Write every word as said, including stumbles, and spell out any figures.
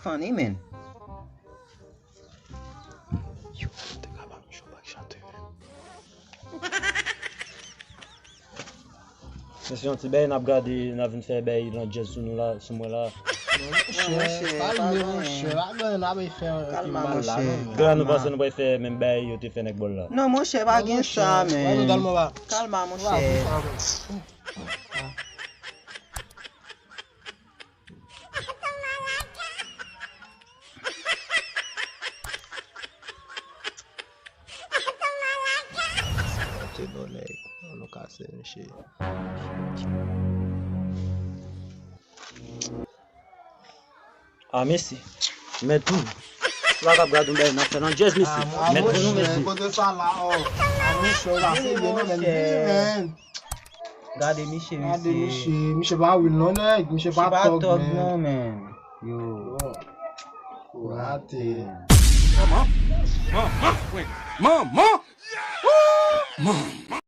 Funny, man. Yo, te ka ban m cho bak chante, man. Men se yon ti bagay n ap gade, n ap vin fè bagay landjèz sou nou la, sou mwen la. Monchè, kalme, monchè, pa gen anyen. Kalma, monchè. Gen la nou panse nou pral fè menm bagay yo te fè nèg bòl la. Non, monchè, pa gen sa, men. Kalma, monchè. Te bon nèg, nou kase misye. Ah, mesi. Mèt pou nou. Sila k ap gade yon bagay n ap fè nan djèz, mesi. Mèt pou nou, mesi. Kote sa la, oh. Ah, monchè, ou pa serye, non, men vini, men. Gade misye, misye. Gade misye, misye pa real non, nèg. Misye pa tòg, non, men. Yo. Ou rate. Manman. Manman. Manman. Woo! Manman.